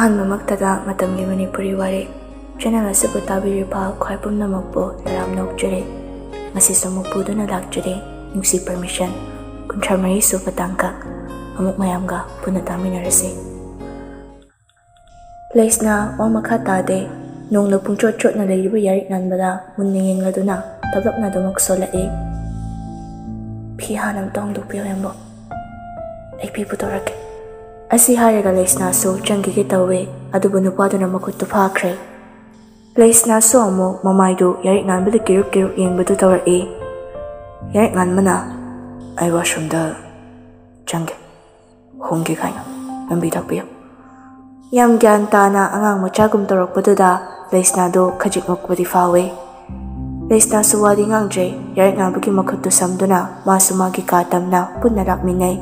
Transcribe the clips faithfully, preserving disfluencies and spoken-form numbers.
ꯑꯍꯥꯟꯕꯃꯛꯇꯗ ꯃꯇꯝꯒꯤ ꯃꯅꯤꯄꯨꯔꯤ ꯋꯥꯔꯤ ꯆꯦꯅꯦꯜ ꯑꯁꯤꯕꯨ ꯇꯥꯕꯤꯔꯤꯕ ꯈ꯭ꯋꯥꯏ ꯄꯨꯝꯅꯃꯛꯄꯨ ꯇꯔꯥꯝꯅ ꯑꯣꯛꯆꯔꯤ꯫ ꯉꯁꯤꯁꯨ ꯑꯃꯨꯛ ꯄꯨꯗꯨꯅ ꯂꯥꯛꯆꯔꯤ ꯅꯨꯡꯁꯤ ꯄꯔꯃꯤꯁꯟ ꯀꯨꯟꯊ꯭ꯔꯥ ꯃꯔꯤ ꯁꯨꯕ ꯇꯥꯡꯀꯛ꯫ ꯑꯃꯨꯛ ꯃꯌꯥꯝꯒ ꯄꯨꯟꯅ ꯇꯥꯃꯤꯟꯅꯔꯁꯤ꯫ ꯂꯩꯁꯅꯥ ꯋꯥ ꯃꯈꯥ ꯇꯥꯗꯦ꯫ ꯅꯣꯡꯅ ꯄꯨꯡꯆꯣꯠ ꯆꯣꯠꯅ ꯂꯩꯔꯤꯕ ꯌꯥꯔꯤꯛ ꯉꯥꯟꯕꯗ ꯃꯨꯟꯅ ꯌꯦꯡꯂꯗꯨꯅ ꯇꯞꯂꯞꯅ ꯑꯗꯨꯃꯛ ꯁꯣꯜꯂꯛꯏ꯫ "ꯐꯤ ꯍꯥꯟꯅ ꯑꯝꯇ ꯍꯣꯡꯗꯣꯛꯄꯤꯌꯨ, ꯌꯥꯝꯕꯣ꯫ ꯑꯩ ꯐꯤ ꯄꯨꯊꯣꯔꯛꯀꯦ꯫" ꯑꯁꯤ ꯍꯥꯏꯔꯒ ꯂꯩꯁꯅꯥꯁꯨ ꯆꯪꯈꯤꯒꯦ ꯇꯧꯏ, ꯑꯗꯨꯕꯨ ꯅꯨꯄꯥꯗꯨꯅ ꯃꯈꯨꯠꯇꯨ ꯐꯥꯈ꯭ꯔꯦ꯫ ꯂꯩꯁꯅꯥꯁꯨ ꯑꯃꯨꯛ ꯃꯃꯥꯏꯗꯨ ꯌꯥꯔꯤꯛ ꯉꯥꯟꯕꯗ ꯀꯤꯔꯨꯞ ꯀꯤꯔꯨꯞ ꯌꯦꯡꯕꯗꯨ ꯇꯧꯔꯛꯏ꯫ ꯌꯥꯔꯤꯛ ꯉꯥꯟꯕꯅ, "ꯑꯩ ꯋꯥꯁꯔꯨꯝꯗ ꯆꯪꯒꯦ, ꯍꯣꯡꯒꯦ ꯀꯥꯏꯅ ꯂꯝꯕꯤ ꯇꯥꯛꯄꯤꯌꯨ꯫" ꯌꯥꯝ ꯒ꯭ꯌꯥꯟ ꯇꯥꯅ ꯑꯉꯥꯡ ꯃꯆꯥꯒꯨꯝ ꯇꯧꯔꯛꯄꯗꯨꯗ ꯂꯩꯁꯅꯥꯗꯨ ꯈꯖꯤꯛ ꯃꯨꯛꯄꯗꯤ ꯐꯥꯎꯏ꯫ ꯂꯩꯁꯅꯥꯁꯨ ꯋꯥꯗꯤ ꯉꯥꯡꯗ꯭ꯔꯦ꯫ ꯌꯥꯔꯤꯛ ꯉꯥꯟꯕꯒꯤ ꯃꯈꯨꯠꯇꯨ ꯁꯝꯗꯨꯅ ꯃꯥꯁꯨ ꯃꯥꯒꯤ ꯀꯥ ꯇꯝꯅ ꯄꯨꯟꯅ ꯂꯥꯛꯃꯤꯟꯅꯩ꯫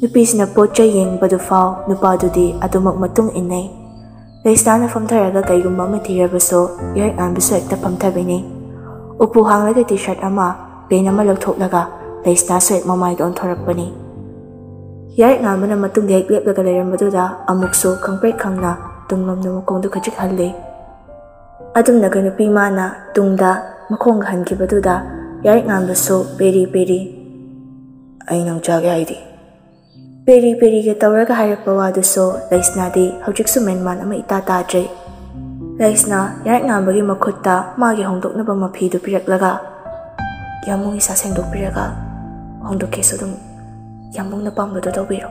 ꯅꯨꯄꯤꯁꯤꯅ ꯄꯣꯠ ꯆꯩ ꯌꯦꯡꯕꯗꯨ ꯐꯥꯎ ꯅꯨꯄꯥꯗꯨꯗꯤ ꯑꯗꯨꯃꯛ ꯃꯇꯨꯡ ꯏꯟꯅꯩ꯫ ꯂꯩꯁꯅꯥꯅ ꯐꯝꯊꯔꯒ ꯀꯩꯒꯨꯝꯕ ꯑꯃ ꯊꯤꯔꯕꯁꯨ ꯌꯥꯔꯤꯛ ꯉꯥꯟꯕꯁꯨ ꯍꯦꯛꯇ ꯐꯝꯊꯕꯤꯅꯤ꯫ ꯎꯄꯨ ꯍꯥꯡꯂꯒ ꯇꯤ ꯁꯥꯔꯠ ꯑꯃ, ꯄꯦꯟ ꯑꯃ ꯂꯧꯊꯣꯛꯂꯒ ꯂꯩꯁꯅꯥꯁꯨ ꯍꯦꯛ ꯃꯃꯥꯏꯗ ꯑꯣꯟꯊꯣꯔꯛꯄꯅꯤ꯫ ꯌꯥꯔꯤꯛ ꯉꯥꯟꯕꯅ ꯃꯇꯨꯡꯗ ꯍꯦꯛ ꯂꯦꯞꯂꯒ ꯂꯩꯔꯝꯕꯗꯨꯗ ꯑꯃꯨꯛꯁꯨ ꯈꯪꯄ꯭ꯔꯦꯛ ꯈꯪꯅ ꯇꯨꯡꯂꯣꯝꯗ ꯃꯈꯣꯡꯗꯨ ꯈꯖꯤꯛ ꯍꯜꯂꯤ꯫ ꯑꯗꯨꯝꯅꯒ ꯅꯨꯄꯤ ꯃꯥꯅ ꯇꯨꯡꯗ ꯃꯈꯣꯡꯒ ꯍꯟꯈꯤꯕꯗꯨꯗ ꯌꯥꯔꯤꯛ ꯉꯥꯟꯕꯁꯨ ꯄꯦꯔꯤ ꯄꯦꯔꯤ, "ꯑꯩ ꯅꯪ ꯆꯥꯒꯦ ꯍꯥꯏꯗꯤ?" ꯄꯦꯔꯤ ꯄꯦꯔꯤꯒ ꯇꯧꯔꯒ ꯍꯥꯏꯔꯛꯄ ꯋꯥꯗꯨꯁꯨ ꯂꯩꯁꯅꯥꯗꯤ ꯍꯧꯖꯤꯛꯁꯨ ꯃꯦꯟꯃꯥꯟ ꯑꯃ ꯏꯇꯥ ꯇꯥꯗ꯭ꯔꯦ꯫ ꯂꯩꯁꯅꯥ ꯌꯥꯔꯤꯛ ꯉꯥꯟꯕꯒꯤ ꯃꯈꯨꯠꯇ ꯃꯥꯒꯤ ꯍꯣꯡꯗꯣꯛꯅꯕ ꯃꯐꯤꯗꯨ ꯄꯤꯔꯛꯂꯒ, "ꯌꯥꯝꯕꯨꯡ ꯏꯁꯥ ꯁꯦꯡꯗꯣꯛꯄꯤꯔꯒ ꯍꯣꯡꯗꯣꯛꯀꯦꯁꯨ ꯑꯗꯨꯝ ꯌꯥꯝꯕꯨꯡꯅ ꯄꯥꯝꯕꯗꯣ ꯇꯧꯕꯤꯔꯣ꯫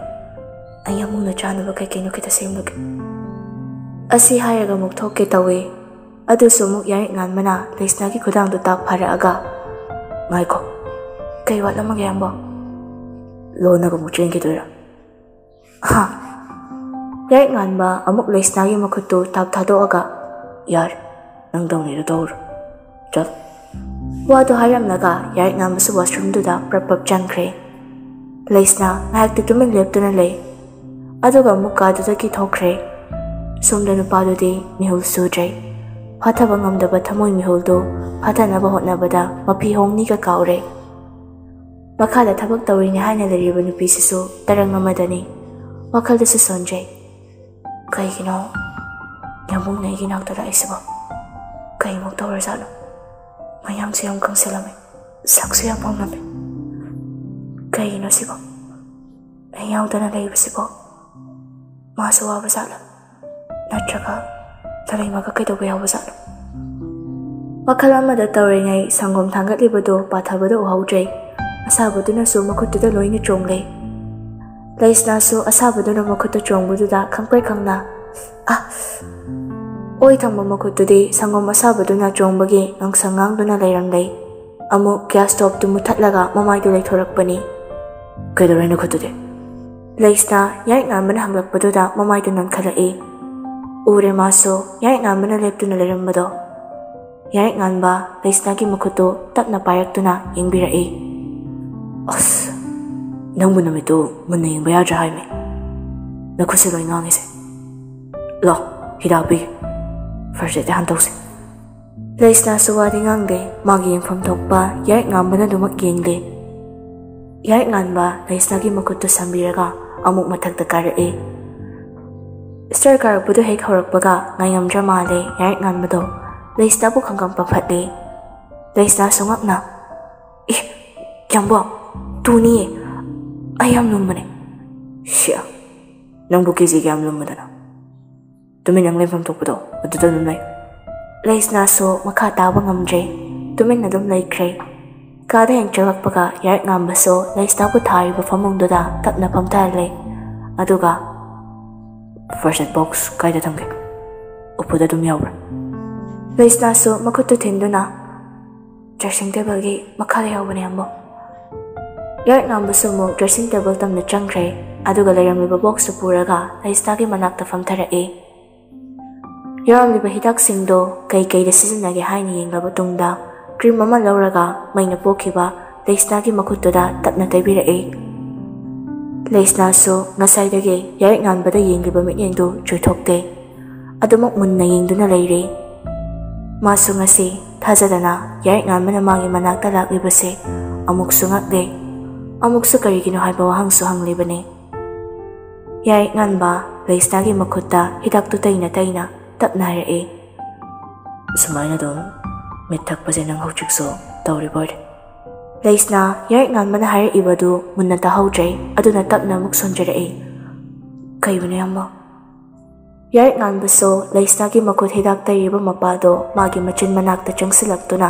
ꯑꯩ ꯌꯥꯝꯕꯨꯡꯅ ꯆꯥꯅꯕ ꯀꯩ ꯀꯩꯅꯣ ꯈꯤꯇ ꯁꯦꯝꯂꯨꯒꯦ꯫" ꯑꯁꯤ ꯍꯥꯏꯔꯒ ꯑꯃꯨꯛ ꯊꯣꯛꯀꯦ ꯇꯧꯏ꯫ ꯑꯗꯨꯁꯨ ꯑꯃꯨꯛ ꯌꯥꯔꯤꯛ ꯉꯥꯟꯕꯅ ꯂꯩꯁꯅꯥꯒꯤ ꯈꯨꯗꯥꯡꯗꯨ ꯇꯥꯛ ꯐꯥꯔꯛꯑꯒ, "ꯉꯥꯏꯈꯣ, ꯀꯩ ꯋꯥꯠꯂꯝꯃꯒꯦ ꯌꯥꯝꯕꯨꯡ? ꯂꯣꯟꯅꯒ ꯑꯃꯨꯛ ꯆꯦꯟꯈꯤꯗꯣꯏꯔꯥ?" "ꯍꯥ?" ꯌꯥꯔꯤꯛ ꯉꯥꯟꯕ ꯑꯃꯨꯛ ꯂꯩꯁꯅꯥꯒꯤ ꯃꯈꯨꯠꯇꯨ ꯇꯥꯞ ꯊꯥꯗꯣꯛꯑꯒ, "ꯌꯥꯔꯦ, ꯅꯪ ꯇꯧꯅꯤꯗꯣ ꯇꯧꯔꯣ, ꯆꯠꯂꯣ꯫" ꯋꯥꯗꯨ ꯍꯥꯏꯔꯝꯂꯒ ꯌꯥꯔꯤꯛ ꯉꯥꯟꯕꯁꯨ ꯋꯥꯁꯔꯨꯝꯗꯨꯗ ꯄ꯭ꯔꯞ ꯄ꯭ꯔꯞ ꯆꯪꯈ꯭ꯔꯦ꯫ ꯂꯩꯁꯅꯥ ꯉꯥꯏꯍꯥꯛꯇꯤ ꯇꯨꯃꯤꯟ ꯂꯦꯞꯇꯨꯅ ꯂꯩ, ꯑꯗꯨꯒ ꯑꯃꯨꯛ ꯀꯥꯗꯨꯗꯒꯤ ꯊꯣꯛꯈ꯭ꯔꯦ꯫ ꯁꯣꯝꯗ ꯅꯨꯄꯥꯗꯨꯗꯤ ꯃꯤꯍꯨꯜ ꯁꯨꯗ꯭ꯔꯦ꯫ ꯐꯥꯊꯕ ꯉꯝꯗꯕ ꯊꯃꯣꯏ ꯃꯤꯍꯨꯜꯗꯨ ꯐꯥꯊꯅꯕ ꯍꯣꯠꯅꯕꯗ ꯃꯐꯤ ꯍꯣꯡꯅꯤꯒ ꯀꯥꯎꯔꯦ꯫ ꯃꯈꯥꯗ ꯊꯕꯛ ꯇꯧꯔꯤꯅꯦ ꯍꯥꯏꯅ ꯂꯩꯔꯤꯕ ꯅꯨꯄꯤꯁꯤꯁꯨ ꯇꯔꯪ ꯑꯃꯗꯅꯤ꯫ ꯋꯥꯈꯜꯗꯁꯨ ꯁꯣꯟꯖꯩ꯫ ꯀꯩꯒꯤꯅꯣ ꯌꯥꯝꯕꯨꯡꯅ ꯑꯩꯒꯤ ꯅꯥꯛꯇ ꯂꯥꯛꯏꯁꯤꯕꯣ? ꯀꯩꯃꯨꯛ ꯇꯧꯔꯖꯥꯠꯅꯣ? ꯃꯌꯥꯡꯁꯨ ꯌꯥꯝ ꯀꯪꯁꯤꯜꯂꯝꯃꯦ, ꯁꯛꯁꯨ ꯌꯥꯝ ꯍꯣꯡꯂꯝꯃꯦ꯫ ꯀꯩꯒꯤꯅꯣ ꯁꯤꯕꯣ? ꯑꯩ ꯌꯥꯎꯗꯅ ꯂꯩꯕꯁꯤꯕꯣ? ꯃꯥꯁꯨ ꯋꯥꯕ ꯖꯥꯠꯂꯣ? ꯅꯠꯇ꯭ꯔꯒ ꯂꯂꯩꯃꯒ ꯀꯩꯗꯧꯕ ꯌꯥꯎꯕ ꯖꯥꯠꯅꯣ? ꯋꯥꯈꯜ ꯑꯃꯗ ꯇꯧꯔꯤꯉꯩ ꯁꯪꯒꯣꯝ ꯊꯥꯡꯒꯠꯂꯤꯕꯗꯨ ꯄꯥꯊꯕꯗ ꯎꯍꯧꯗ꯭ꯔꯦ꯫ ꯑꯁꯥꯕꯗꯨꯅꯁꯨ ꯃꯈꯨꯠꯇꯨꯗ ꯂꯣꯏꯅ ꯆꯣꯡꯂꯦ꯫ ꯂꯩꯁꯅꯥꯁꯨ ꯑꯁꯥꯕꯗꯨꯅ ꯃꯈꯨꯠꯇ ꯆꯣꯡꯕꯗꯨꯗ ꯈꯪꯄ꯭ꯔꯦꯛ ꯈꯪꯅ, "ꯑ!" ꯑꯣꯏ ꯊꯪꯕ ꯃꯈꯨꯠꯇꯨꯗꯤ ꯁꯪꯒꯣꯝ ꯑꯁꯥꯕꯗꯨꯅ ꯆꯣꯡꯕꯒꯤ ꯉꯥꯡꯁꯪ ꯉꯥꯡꯗꯨꯅ ꯂꯩꯔꯝꯂꯦ꯫ ꯑꯃꯨꯛ ꯒ꯭ꯌꯥꯁ ꯁ꯭ꯇꯣꯞꯇꯨ ꯃꯨꯊꯠꯂꯒ ꯃꯃꯥꯏꯗꯨ ꯂꯩꯊꯣꯔꯛꯄꯅꯤ꯫ "ꯀꯩꯗꯧꯔꯦ ꯅꯈꯨꯠꯇꯨꯗꯤ?" ꯂꯩꯁꯅꯥ ꯌꯥꯏꯔꯤꯛ ꯉꯥꯟꯕꯅ ꯍꯪꯂꯛꯄꯗꯨꯗ ꯃꯃꯥꯏꯗꯨ ꯅꯣꯟꯈꯠꯂꯛꯏ꯫ ꯎꯔꯦ ꯃꯥꯁꯨ ꯌꯥꯏꯔꯤꯛ ꯉꯥꯟꯕꯅ ꯂꯦꯞꯇꯨꯅ ꯂꯩꯔꯝꯕꯗꯣ꯫ ꯌꯥꯏꯔꯤꯛ ꯉꯥꯟꯕ ꯂꯩꯁꯅꯥꯒꯤ ꯃꯈꯨꯠꯇꯨ ꯇꯞꯅ ꯄꯥꯏꯔꯛꯇꯨꯅ ꯌꯦꯡꯕꯤꯔꯛꯏ꯫ "ꯑꯁ, ꯅꯪꯕꯨ ꯅꯨꯃꯤꯠꯇꯨ ꯃꯨꯟꯅ ꯌꯦꯡꯕ ꯌꯥꯗ꯭ꯔꯥ ꯍꯥꯏꯃꯤ? ꯅꯈꯨꯠꯁꯦ ꯂꯣꯏ ꯉꯥꯡꯉꯤꯁꯦ꯫ ꯂꯥꯎ, ꯍꯤꯗꯥꯛ ꯄꯤꯒꯦ꯫ ꯐꯥꯔꯁ ꯑꯦꯗ ꯍꯥꯟꯅ ꯇꯧꯁꯦ꯫" ꯂꯩꯁꯅꯥꯁꯨ ꯋꯥꯗꯤ ꯉꯥꯡꯗꯦ, ꯃꯥꯒꯤ ꯌꯦꯡꯐꯝ ꯊꯣꯛꯄ ꯌꯥꯏꯔꯤꯛ ꯉꯥꯟꯕꯅ ꯑꯗꯨꯃꯛ ꯌꯦꯡꯂꯦ꯫ ꯌꯥꯏꯔꯤꯛ ꯉꯥꯟꯕ ꯂꯩꯁꯅꯥꯒꯤ ꯃꯈꯨꯠꯇꯨ ꯁꯝꯕꯤꯔꯒ ꯑꯃꯨꯛ ꯃꯊꯛꯇ ꯀꯥꯔꯛꯏ꯫ ꯁ꯭ꯇꯦꯌꯔ ꯀꯥꯔꯛꯄꯗꯨ ꯍꯦꯛ ꯍꯧꯔꯛꯄꯒ ꯉꯥꯏꯉꯝꯗ꯭ꯔ ꯃꯥꯜꯂꯦ ꯌꯥꯏꯔꯤꯛ ꯉꯥꯟꯕꯗꯣ꯫ ꯂꯩꯁꯅꯥꯕꯨ ꯈꯪꯒꯝ ꯄꯥꯏꯈꯠꯂꯦ꯫ ꯂꯩꯁꯅꯥꯁꯨ ꯉꯛꯅ, "ꯑꯦ, ꯌꯥꯝꯕꯣ, ꯇꯨꯅꯤꯌꯦ, ꯑꯩ ꯌꯥꯝ ꯂꯨꯝꯕꯅꯦ꯫" "ꯁꯤꯌꯥ, ꯅꯪꯕꯨ ꯀꯦ ꯖꯤ ꯀꯌꯥꯝ ꯂꯨꯝꯕꯗꯅꯣ? ꯇꯨꯃꯤꯟꯅ ꯅꯪ ꯂꯩꯐꯝ ꯊꯣꯛꯄꯗꯣ ꯑꯗꯨꯗ ꯑꯗꯨꯝ ꯂꯩ꯫" ꯂꯩꯁꯅꯥꯁꯨ ꯃꯈꯥ ꯇꯥꯕ ꯉꯝꯗ꯭ꯔꯦ, ꯇꯨꯃꯤꯟꯅ ꯑꯗꯨꯝ ꯂꯩꯈ꯭ꯔꯦ꯫ ꯀꯥꯗ ꯍꯦꯛ ꯆꯪꯂꯛꯄꯒ ꯌꯥꯏꯔꯤꯛ ꯉꯥꯟꯕꯁꯨ ꯂꯩꯁꯅꯥꯕꯨ ꯊꯥꯔꯤꯕ ꯐꯃꯨꯡꯗꯨꯗ ꯇꯞꯅ ꯐꯝꯊꯍꯜꯂꯦ꯫ ꯑꯗꯨꯒ, "ꯐꯥꯔꯁ ꯑꯦꯗ ꯕꯣꯛꯁ ꯀꯥꯏꯗ ꯊꯝꯒꯦ? ꯎꯄꯨꯗ ꯑꯗꯨꯝ ꯌꯥꯎꯕ꯭ꯔꯥ?" ꯂꯩꯁꯅꯥꯁꯨ ꯃꯈꯨꯠꯇꯨ ꯊꯤꯟꯗꯨꯅ, "ꯗ꯭ꯔꯦꯁꯤꯡ ꯇꯦꯕꯜꯒꯤ ꯃꯈꯥꯗ ꯌꯥꯎꯕꯅꯦ, ꯌꯥꯝꯕꯣ꯫" ꯌꯥꯏꯔꯤꯛ ꯉꯥꯟꯕꯁꯨ ꯑꯃꯨꯛ ꯗ꯭ꯔꯦꯁꯤꯡ ꯇꯦꯕꯜ ꯇꯝꯅ ꯆꯪꯈ꯭ꯔꯦ꯫ ꯑꯗꯨꯒ ꯂꯩꯔꯝꯂꯤꯕ ꯕꯣꯛꯁꯇꯨ ꯄꯨꯔꯒ ꯂꯩꯁꯅꯥꯒꯤ ꯃꯅꯥꯛꯇ ꯐꯝꯊꯔꯛꯏ꯫ ꯌꯥꯎꯔꯝꯂꯤꯕ ꯍꯤꯗꯥꯛꯁꯤꯡꯗꯣ ꯀꯩ ꯀꯩꯗ ꯁꯤꯖꯤꯟꯅꯒꯦ ꯍꯥꯏꯅ ꯌꯦꯡꯂꯕ ꯇꯨꯡꯗ, ꯀ꯭ꯔꯤꯝ ꯑꯃ ꯂꯧꯔꯒ ꯃꯩꯅ ꯄꯣꯛꯈꯤꯕ ꯂꯩꯁꯅꯥꯒꯤ ꯃꯈꯨꯠꯇꯨꯗ ꯇꯞꯅ ꯇꯩꯕꯤꯔꯛꯏ꯫ ꯂꯩꯁꯅꯥꯁꯨ ꯉꯁꯥꯏꯗꯒꯤ ꯌꯥꯏꯔꯤꯛ ꯉꯥꯟꯕꯗ ꯌꯦꯡꯂꯤꯕ ꯃꯤꯠꯌꯦꯡꯗꯨ ꯆꯣꯏꯊꯣꯛꯇꯦ꯫ ꯑꯗꯨꯃꯛ ꯃꯨꯟꯅ ꯌꯦꯡꯗꯨꯅ ꯂꯩꯔꯤ꯫ ꯃꯥꯁꯨ ꯉꯁꯤ ꯊꯥꯖꯗꯅ ꯌꯥꯏꯔꯤꯛ ꯉꯥꯟꯕꯅ ꯃꯥꯒꯤ ꯃꯅꯥꯛꯇ ꯂꯥꯛꯂꯤꯕꯁꯦ ꯑꯃꯨꯛꯁꯨ ꯉꯛꯂꯦ, ꯑꯃꯨꯛꯁꯨ ꯀꯔꯤꯒꯤꯅꯣ ꯍꯥꯏꯕ ꯋꯥꯍꯪꯁꯨ ꯍꯪꯂꯤꯕꯅꯤ꯫ "ꯌꯥꯏꯔꯤꯛ ꯉꯥꯟꯕ, ꯂꯩꯁꯅꯥꯒꯤ ꯃꯈꯨꯠꯇ ꯍꯤꯗꯥꯛꯇꯨ ꯇꯩꯅ ꯇꯩꯅ ꯇꯞꯅ ꯍꯥꯏꯔꯛꯏ, "ꯁꯨꯃꯥꯏꯅ ꯑꯗꯨꯝ ꯃꯤꯠ ꯊꯛꯄꯁꯦ ꯅꯪ ꯍꯧꯖꯤꯛꯁꯨ ꯇꯧꯔꯤꯕ ꯑꯣꯏꯔꯦ?" ꯂꯩꯁꯅꯥ ꯌꯥꯏꯔꯤꯛ ꯉꯥꯟꯕꯅ ꯍꯥꯏꯔꯛꯏꯕꯗꯨ ꯃꯨꯟꯅ ꯇꯥꯍꯧꯗ꯭ꯔꯦ, ꯑꯗꯨꯅ ꯇꯞꯅ ꯑꯃꯨꯛ ꯁꯣꯟꯖꯔꯛꯏ, "ꯀꯩꯕꯨꯅꯣ ꯌꯥꯝꯕ?" ꯌꯥꯏꯔꯤꯛ ꯉꯥꯟꯕꯁꯨ ꯂꯩꯁꯅꯥꯒꯤ ꯃꯈꯨꯠ ꯍꯤꯗꯥꯛ ꯇꯩꯔꯤꯕ ꯃꯄꯥꯗꯣ ꯃꯥꯒꯤ ꯃꯆꯤꯟ ꯃꯅꯥꯛꯇ ꯆꯪꯁꯤꯜꯂꯛꯇꯨꯅ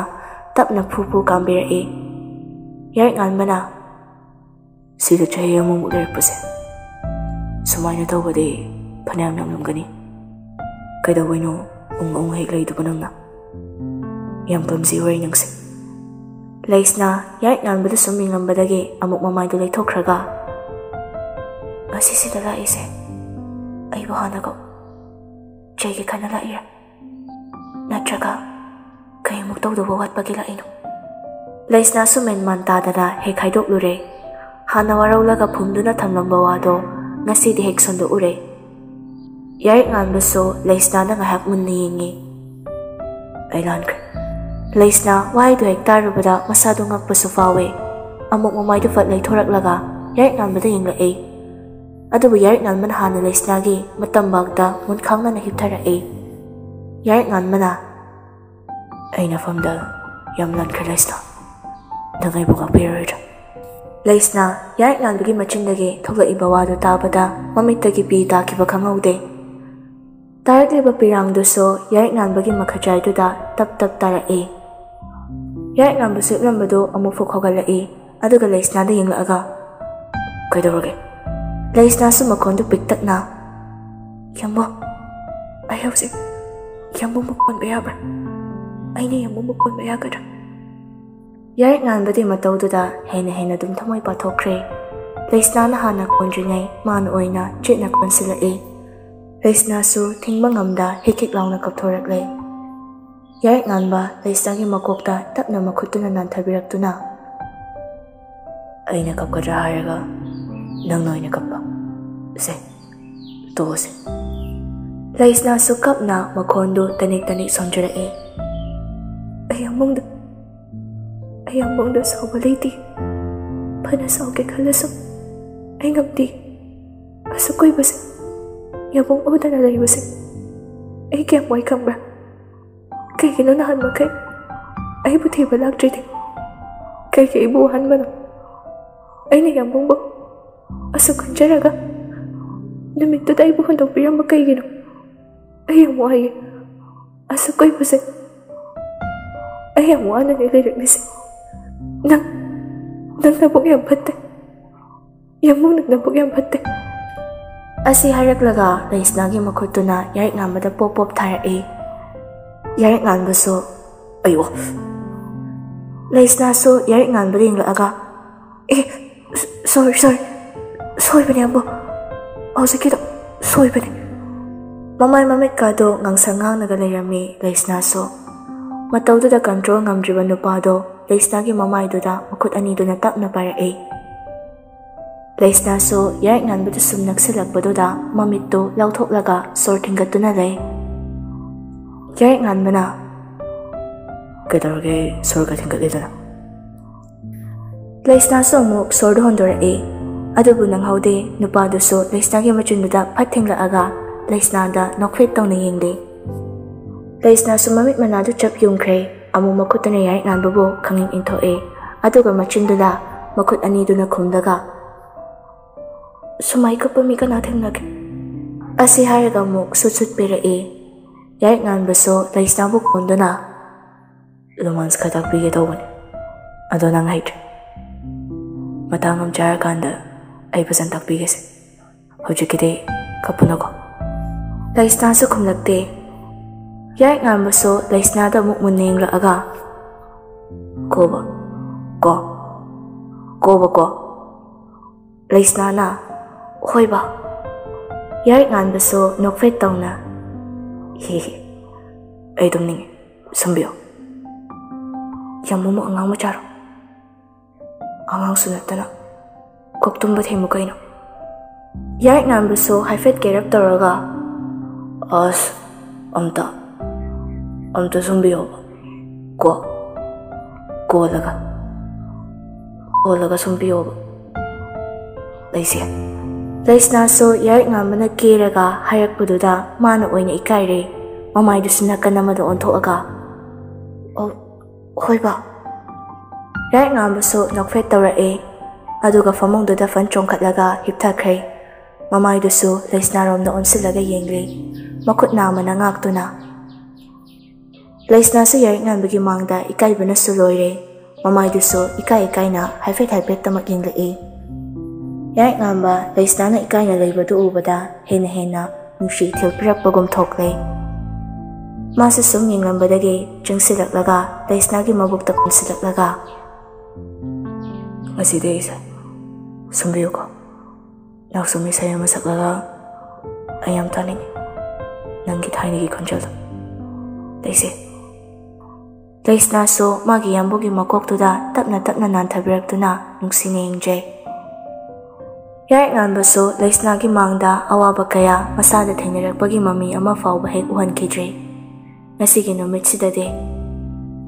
ꯇꯞꯅ ꯐꯨ ꯐꯨ ꯀꯥꯝꯕꯤꯔꯛꯏ꯫ ꯌꯥꯏꯔꯤꯛ ꯉꯥꯟꯕꯅ, "ꯁꯤꯗ ꯆꯍꯤ ꯑꯃꯃꯨꯛ ꯂꯩꯔꯛꯄꯁꯦ ꯁꯨꯃꯥꯏꯅ ꯇꯧꯕꯗꯤ ꯐꯅꯌꯥꯝ ꯌꯥꯝꯂꯝꯒꯅꯤ꯫ ꯀꯩꯗꯧꯕꯩꯅꯣ ꯎꯪ ꯎꯪ ꯍꯦꯛ ꯂꯩꯗꯨꯕ ꯅꯪꯅ? ꯌꯥꯝ ꯀꯝꯖꯤ ꯑꯣꯏꯔꯦ ꯅꯪꯁꯦ꯫" ꯂꯩꯁꯅꯥ ꯌꯥꯏꯔꯤꯛ ꯉꯥꯟꯕꯗ ꯁꯨꯝ ꯌꯦꯡꯂꯝꯕꯗꯒꯤ ꯑꯃꯨꯛ ꯃꯃꯥꯏꯗꯨ ꯂꯩꯊꯣꯛꯈ꯭ꯔꯒ, "ꯉꯁꯤ ꯁꯤꯗ ꯂꯥꯛꯏꯁꯦ ꯑꯩꯕꯨ ꯍꯥꯟꯅꯒ ꯆꯩꯒꯦ ꯈꯟꯅ ꯂꯥꯛꯏꯔꯥ? ꯅꯠꯇ꯭ꯔꯒ ꯀꯩꯃꯨꯛ ꯇꯧꯗꯧꯕ ꯋꯥꯠꯄꯒꯤ ꯂꯥꯛꯏꯅꯣ?" ꯂꯩꯁꯅꯥꯁꯨ ꯃꯦꯟ ꯃꯥꯟ ꯇꯥꯗꯅ ꯍꯦꯛ ꯍꯥꯏꯗꯣꯛꯂꯨꯔꯦ꯫ ꯍꯥꯟꯅ ꯋꯥꯔꯧꯂꯒ ꯐꯨꯝꯗꯨꯅ ꯊꯝꯂꯝꯕ ꯋꯥꯗꯣ ꯉꯁꯤꯗꯤ ꯍꯦꯛ ꯁꯟꯗꯣꯛꯎꯔꯦ꯫ ꯌꯥꯏꯔꯤꯛ ꯉꯥꯟꯕꯁꯨ ꯂꯩꯁꯅꯥꯗ ꯉꯥꯏꯍꯥꯛ ꯃꯨꯟꯅ ꯌꯦꯡꯉꯤ꯫ "ꯑꯩ ꯂꯥꯟꯈ꯭ꯔꯦ꯫" ꯂꯩꯁꯅꯥ ꯋꯥꯍꯩꯗꯨ ꯍꯦꯛ ꯇꯥꯔꯨꯕꯗ ꯃꯁꯥꯗꯨ ꯉꯛꯄꯁꯨ ꯐꯥꯎꯋꯦ꯫ ꯑꯃꯨꯛ ꯃꯃꯥꯏꯗꯨ ꯐꯠ ꯂꯩꯊꯣꯔꯛꯂꯒ ꯌꯥꯏꯔꯤꯛ ꯉꯥꯟꯕꯗ ꯌꯦꯡꯂꯛꯏ꯫ ꯑꯗꯨꯕꯨ ꯌꯥꯏꯔꯤꯛ ꯉꯥꯟꯕꯅ ꯍꯥꯟꯅ ꯂꯩꯁꯅꯥꯒꯤ ꯃꯇꯝꯕꯥꯛꯇ ꯃꯨꯟꯈꯥꯡꯅꯅ ꯍꯤꯞꯊꯔꯛꯏ꯫ ꯌꯥꯏꯔꯤꯛ ꯉꯥꯟꯕꯅ, "ꯑꯩ ꯅꯐꯝꯗ ꯌꯥꯝ ꯂꯥꯟꯈ꯭ꯔꯦ ꯂꯩꯁꯅꯥ꯫ ꯅꯪ ꯑꯩꯕꯨ ꯉꯥꯛꯄꯤꯔꯔꯣꯏꯗ꯭ꯔꯥ?" ꯂꯩꯁꯅꯥ ꯌꯥꯏꯔꯤꯛ ꯉꯥꯟꯕꯒꯤ ꯃꯆꯤꯟꯗꯒꯤ ꯊꯣꯛꯂꯛꯏꯕ ꯋꯥꯗꯨ ꯇꯥꯕꯗ ꯃꯃꯤꯠꯇꯒꯤ ꯄꯤ ꯇꯥꯈꯤꯕ ꯈꯪꯍꯧꯗꯦ꯫ ꯇꯥꯔꯛꯂꯤꯕ ꯄꯤꯔꯥꯡꯗꯨꯁꯨ ꯌꯥꯏꯔꯤꯛ ꯉꯥꯟꯕꯒꯤ ꯃꯈꯖꯥꯏꯗꯨꯗ ꯇꯞ ꯇꯞ ꯇꯥꯔꯛꯏ꯫ ꯌꯥꯏꯔꯤꯛ ꯉꯥꯟꯕꯁꯨ ꯍꯤꯞꯂꯝꯕꯗꯨ ꯑꯃꯨꯛ ꯐꯨꯛ ꯍꯧꯒꯠꯂꯛꯏ꯫ ꯑꯗꯨꯒ ꯂꯩꯁꯅꯥꯗ ꯌꯦꯡꯂꯛꯑꯒ, "ꯀꯩꯗꯧꯔꯒꯦ?" ꯂꯩꯁꯅꯥꯁꯨ ꯃꯈꯣꯟꯗꯨ ꯄꯤꯛꯇꯛꯅ, "ꯌꯥꯝꯕꯨꯡ, ꯑꯩ ꯍꯧꯖꯤꯛ ꯌꯥꯝꯕꯨꯡꯕꯨ ꯀꯣꯟꯕ ꯌꯥꯕ꯭ꯔꯥ? ꯑꯩꯅ ꯌꯥꯝꯕꯨꯡꯕꯨ ꯀꯣꯟꯕ ꯌꯥꯒꯗ꯭ꯔꯥ?" ꯌꯥꯏꯔꯤꯛ ꯉꯥꯟꯕꯗꯤ ꯃꯇꯧꯗꯨꯗ ꯍꯦꯟꯅ ꯍꯦꯟꯅ ꯑꯗꯨꯝ ꯊꯃꯣꯏ ꯄꯥꯊꯣꯛꯈ꯭ꯔꯦ꯫ ꯂꯩꯁꯅꯥꯅ ꯍꯥꯟꯅ ꯀꯣꯟꯗ꯭ꯔꯤꯉꯩ ꯃꯥꯅ ꯑꯣꯏꯅ ꯆꯦꯠꯅ ꯀꯣꯟꯁꯤꯜꯂꯛꯏ꯫ ꯂꯩꯁꯅꯥꯁꯨ ꯊꯤꯡꯕ ꯉꯝꯗ ꯍꯤꯛ ꯍꯤꯛ ꯂꯥꯎꯅ ꯀꯞꯊꯣꯔꯛꯂꯦ꯫ ꯌꯥꯏꯔꯤꯛ ꯉꯥꯟꯕ ꯂꯩꯁꯅꯥꯒꯤ ꯃꯀꯣꯛꯇ ꯇꯞꯅ ꯃꯈꯨꯠꯇꯨꯅ ꯅꯥꯟꯊꯕꯤꯔꯛꯇꯨꯅ, "ꯑꯩꯅ ꯀꯞꯀꯗ꯭ꯔꯥ ꯍꯥꯏꯔꯒ ꯅꯪꯅ ꯑꯣꯏꯅ ꯀꯞꯄ꯫ ꯁꯦ, ꯇꯣꯛꯑꯁꯦ꯫" ꯂꯩꯁꯅꯥꯁꯨ ꯀꯞꯅ ꯃꯈꯣꯟꯗꯨ ꯇꯅꯤꯛ ꯇꯅꯤꯛ ꯁꯣꯟꯖꯔꯛꯏ꯫ "ꯑꯩ ꯑꯃꯨꯡꯗ, ꯑꯩ ꯑꯃꯨꯡꯗ ꯁꯥꯎꯕ ꯂꯩꯇꯦ꯫ ꯐꯅ ꯁꯥꯎꯒꯦ ꯈꯜꯂꯁꯨ ꯑꯩ ꯉꯝꯗꯦ꯫ ꯑꯁꯨꯛ ꯀꯨꯏꯕꯁꯦ ꯌꯥꯝꯕꯨꯡ ꯎꯗꯅ ꯂꯩꯕꯁꯦ ꯑꯩ ꯀꯌꯥꯝ ꯋꯥꯏ ꯈꯪꯕ꯭ꯔꯥ? ꯀꯩꯒꯤꯅꯣ ꯅꯍꯥꯟ ꯃꯈꯩ ꯑꯩꯕꯨ ꯊꯤꯕ ꯂꯥꯛꯇ꯭ꯔꯤꯗꯤ? ꯀꯩꯒꯤ ꯑꯩꯕꯨ ꯋꯥꯍꯟꯕꯅꯣ? ꯑꯩꯅ ꯌꯥꯝꯕꯨꯡꯕꯨ ꯑꯁꯨꯛ ꯈꯟꯖꯔꯒ ꯅꯨꯃꯤꯠꯇꯨꯗ ꯑꯩꯕꯨ ꯍꯨꯟꯗꯣꯛꯄꯤꯔꯝꯕ ꯀꯩꯒꯤꯅꯣ? ꯑꯩ ꯌꯥꯝ ꯋꯥꯏꯌꯦ꯫ ꯑꯁꯨꯛ ꯀꯨꯏꯕꯁꯦ ꯑꯩ ꯌꯥꯝ ꯋꯥꯅꯅꯦ ꯂꯩꯔꯛꯂꯤꯁꯦ꯫ ꯅꯪ, ꯅꯪ ꯅꯕꯨꯛ ꯌꯥꯝ ꯐꯠꯇꯦ꯫ ꯌꯥꯝꯕꯨꯡ, ꯅꯪ ꯅꯕꯨꯛ ꯌꯥꯝ ꯐꯠꯇꯦ꯫ ꯑꯁꯤ ꯍꯥꯏꯔꯛꯂꯒ ꯂꯩꯁꯅꯥꯒꯤ ꯃꯈꯨꯠꯇꯨꯅ ꯌꯥꯔꯤꯛ ꯉꯥꯟꯕꯗ ꯄꯣꯞ ꯄꯣꯞ ꯊꯥꯔꯛꯏ꯫ ꯌꯥꯔꯤꯛ ꯉꯥꯟꯕꯁꯨ, ꯑꯌꯣ! ꯂꯩꯁꯅꯥꯁꯨ ꯌꯥꯔꯤꯛ ꯉꯥꯟꯕꯗ ꯌꯦꯡꯂꯛꯑꯒ, "ꯑꯦ, ꯁꯣꯔꯤ, ꯁꯣꯔꯤ, ꯁꯣꯏꯕꯅꯦ ꯑꯕꯣ, ꯍꯧꯖꯤꯛꯀꯤꯗꯣ ꯁꯣꯏꯕꯅꯦ"꯫ ꯃꯃꯥꯏ ꯃꯃꯤꯠꯀꯥꯗꯣ ꯉꯥꯡꯁꯪ ꯉꯥꯡꯅꯒ ꯂꯩꯔꯝꯃꯤ ꯂꯩꯁꯅꯥꯁꯨ꯫ ꯃꯇꯧꯗꯨꯗ ꯀꯟꯇ꯭ꯔꯣꯜ ꯉꯝꯗ꯭ꯔꯤꯕ ꯅꯨꯄꯥꯗꯣ ꯂꯩꯁꯅꯥꯒꯤ ꯃꯃꯥꯏꯗꯨꯗ ꯃꯈꯨꯠ ꯑꯅꯤꯗꯨꯅ ꯇꯞꯅ ꯄꯥꯏꯔꯛꯏ꯫ ꯂꯩꯁꯅꯥꯁꯨ ꯌꯥꯔꯤꯛ ꯉꯥꯟꯕꯗ ꯁꯨꯝ ꯅꯛꯁꯤꯜꯂꯛꯄꯗꯨꯗ ꯃꯃꯤꯠꯇꯨ ꯂꯥꯎꯊꯣꯛꯂꯒ ꯁꯣꯔ ꯊꯤꯡꯒꯠꯇꯨꯅ ꯂꯩ꯫ ꯌꯥꯔꯤꯛ ꯉꯥꯟꯕꯅ, "ꯀꯩꯗꯧꯔꯒꯦ ꯁꯣꯔꯒ ꯊꯤꯡꯒꯠꯂꯤꯗꯨꯅ?" ꯂꯩꯁꯅꯥꯁꯨ ꯑꯃꯨꯛ ꯁꯣꯔꯗꯨ ꯍꯣꯟꯗꯣꯔꯛꯏ꯫ ꯑꯗꯨꯕꯨ ꯅꯪꯍꯧꯗꯦ, ꯅꯨꯄꯥꯗꯨꯁꯨ ꯂꯩꯁꯅꯥꯒꯤ ꯃꯆꯤꯟꯗꯨꯗ ꯐꯠ ꯊꯦꯡꯂꯛꯑꯒ ꯂꯩꯁꯅꯥꯗ ꯅꯣꯛꯐꯦꯠ ꯇꯧꯅ ꯌꯦꯡꯂꯤ꯫ ꯂꯩꯁꯅꯥꯁꯨ ꯃꯃꯤꯠ ꯃꯅꯥꯗꯨ ꯆꯞ ꯌꯨꯡꯈ꯭ꯔꯦ꯫ ꯑꯃꯨꯛ ꯃꯈꯨꯠꯇꯨꯅ ꯌꯥꯔꯤꯛ ꯉꯥꯟꯕꯕꯨ ꯈꯪꯏꯪ ꯏꯪꯊꯣꯛꯏ꯫ ꯑꯗꯨꯒ ꯃꯆꯤꯟꯗꯨꯅ ꯃꯈꯨꯠ ꯑꯅꯤꯗꯨꯅ ꯈꯨꯝꯂꯒ, "ꯁꯨꯃꯥꯏ ꯀꯞꯄ ꯃꯤ ꯀꯅꯥ ꯊꯦꯡꯅꯒꯦ?" ꯑꯁꯤ ꯍꯥꯏꯔꯒ ꯑꯃꯨꯛ ꯁꯨꯠ ꯁꯨꯠ ꯄꯤꯔꯛꯏ꯫ ꯌꯥꯔꯤꯛ ꯉꯥꯟꯕꯁꯨ ꯂꯩꯁꯅꯥꯕꯨ ꯀꯣꯟꯗꯨꯅ, "ꯔꯣꯃꯥꯟꯁ ꯈꯔ ꯇꯥꯛꯄꯤꯒꯦ ꯇꯧꯕꯅꯦ, ꯑꯗꯣ ꯅꯪ ꯍꯩꯇ꯭ꯔꯦ꯫ ꯃꯇꯥꯡ ꯑꯃ ꯆꯥꯔꯀꯥꯟꯗ ꯑꯩ ꯐꯖꯅ ꯇꯥꯛꯄꯤꯒꯦꯁꯦ꯫ ꯍꯧꯖꯤꯛꯀꯤꯗꯤ ꯀꯞꯄꯨꯅꯀꯣ"꯫ ꯂꯩꯁꯅꯥꯁꯨ ꯈꯨꯝꯂꯛꯇꯦ꯫ ꯌꯥꯔꯤꯛ ꯉꯥꯟꯕꯁꯨ ꯂꯩꯁꯅꯥꯗ ꯑꯃꯨꯛ ꯃꯨꯟꯅ ꯌꯦꯡꯂꯛꯑꯒ, "ꯀꯣꯕ, ꯀꯣ, ꯀꯣꯕ, ꯀꯣ"꯫ ꯂꯩꯁꯅꯥꯅ, "ꯍꯣꯏꯕ"꯫ ꯌꯥꯔꯤꯛ ꯉꯥꯟꯕꯁꯨ ꯅꯣꯛꯐꯦꯠ ꯇꯧꯅ, "ꯍꯤ ꯍꯤ, ꯑꯩ ꯇꯨꯝꯅꯤꯡꯉꯦ, ꯁꯨꯝꯕꯤꯌꯣ"꯫ ꯌꯥꯝꯕꯨꯡ ꯑꯉꯥꯡ ꯃꯆꯥꯔꯣ? ꯑꯉꯥꯡꯁꯨ ꯅꯠꯇꯅ ꯀꯣꯛ ꯇꯨꯝꯕ ꯊꯦꯝꯃꯨ ꯀꯩꯅꯣ꯫ ꯌꯥꯔꯤꯛ ꯉꯥꯟꯕꯁꯨ ꯍꯥꯏꯐꯦꯠ ꯀꯦꯔꯞ ꯇꯧꯔꯒ, "ꯑꯁ, ꯑꯝꯇ, ꯑꯝꯇ ꯁꯨꯝꯕꯤꯌꯣꯕ꯫ ꯀꯣ, ꯀꯣꯜꯂꯒ, ꯀꯣꯜꯂꯒ ꯁꯨꯝꯕꯤꯌꯣꯕ꯫ ꯂꯩꯁꯦ, ꯂꯩꯁꯅꯥꯁꯨ ꯌꯥꯏꯔꯤꯛ ꯉꯥꯟꯕꯅ ꯀꯦꯔꯒ ꯍꯥꯏꯔꯛꯄꯗꯨꯗ ꯃꯥꯅ ꯑꯣꯏꯅ ꯏꯀꯥꯏꯔꯦ꯫ ꯃꯃꯥꯏꯗꯨꯁꯨ ꯅꯥꯀꯟ ꯑꯃꯗ ꯑꯣꯟꯊꯣꯛꯑꯒ, "ꯑꯣ, ꯍꯣꯏꯕ꯫" ꯌꯥꯏꯔꯤꯛ ꯉꯥꯟꯕꯁꯨ ꯅꯣꯛꯐꯦꯠ ꯇꯧꯔꯛꯑꯦ꯫ ꯑꯗꯨꯒ ꯐꯃꯨꯡꯗꯨꯗ ꯐꯟ ꯆꯣꯡꯈꯠꯂꯒ ꯍꯤꯞꯊꯈ꯭ꯔꯦ꯫ ꯃꯃꯥꯏꯗꯨꯁꯨ ꯂꯩꯁꯅꯥꯔꯣꯝꯗ ꯑꯣꯟꯁꯤꯜꯂꯒ ꯌꯦꯡꯂꯦ, ꯃꯈꯨꯠ ꯅꯥꯝꯃꯅ ꯉꯥꯛꯇꯨꯅ꯫ ꯂꯩꯁꯅꯥꯁꯨ ꯌꯥꯏꯔꯤꯛ ꯉꯥꯟꯕꯒꯤ ꯃꯥꯡꯗ ꯏꯀꯥꯏꯕꯅꯁꯨ ꯂꯣꯏꯔꯦ꯫ ꯃꯃꯥꯏꯗꯨꯁꯨ ꯏꯀꯥꯏ ꯏꯀꯥꯏꯅ ꯍꯥꯏꯐꯦꯠ ꯍꯥꯏꯐꯦꯠꯇꯃꯛ ꯌꯦꯡꯂꯛꯏ꯫ ꯌꯥꯏꯔꯤꯛ ꯉꯥꯟꯕ ꯂꯩꯁꯅꯥꯅ ꯏꯀꯥꯏꯅ ꯂꯩꯕꯗꯨ ꯎꯕꯗ ꯍꯦꯟꯅ ꯍꯦꯟꯅ ꯅꯨꯡꯁꯤ ꯏꯊꯤꯜ ꯄꯤꯔꯛꯄꯒꯨꯝ ꯊꯣꯛꯂꯦ꯫ ꯃꯥꯁꯨ ꯁꯨꯝ ꯌꯦꯡꯂꯝꯕꯗꯒꯤ ꯆꯪꯁꯤꯜꯂꯛꯂꯒ ꯂꯩꯁꯅꯥꯒꯤ ꯃꯕꯨꯛꯇ ꯀꯨꯝꯁꯤꯜꯂꯛꯂꯒ, "ꯉꯁꯤꯗꯤ ꯑꯩꯁꯦ ꯁꯨꯝꯕꯤꯌꯨꯀꯣ꯫ ꯅꯥꯎꯁꯨꯝ ꯏꯁꯩ ꯑꯃ ꯁꯛꯂꯒ ꯑꯩ ꯌꯥꯝ ꯇꯥꯅꯤꯡꯉꯤ, ꯅꯪꯒꯤ ꯊꯥꯏꯅꯒꯤ ꯈꯣꯟꯖꯦꯜꯗꯣ, ꯂꯩꯁꯦ꯫" ꯂꯩꯁꯅꯥꯁꯨ ꯃꯥꯒꯤ ꯌꯥꯝꯕꯨꯒꯤ ꯃꯀꯣꯛꯇꯨꯗ ꯇꯞꯅ ꯇꯞꯅ ꯅꯥꯟꯊꯕꯤꯔꯛꯇꯨꯅ ꯅꯨꯡꯁꯤꯅ ꯌꯦꯡꯖꯩ꯫ ꯌꯥꯏꯔꯤꯛ ꯉꯥꯟꯕꯁꯨ ꯂꯩꯁꯅꯥꯒꯤ ꯃꯥꯡꯗ ꯑꯋꯥꯕ ꯀꯌꯥ ꯃꯁꯥꯗ ꯊꯦꯡꯅꯔꯛꯄꯒꯤ ꯃꯃꯤ ꯑꯃ ꯐꯥꯎꯕ ꯍꯦꯛ ꯎꯍꯟꯈꯤꯗ꯭ꯔꯤ꯫ ꯉꯁꯤꯒꯤ ꯅꯨꯃꯤꯠꯁꯤꯗꯗꯤ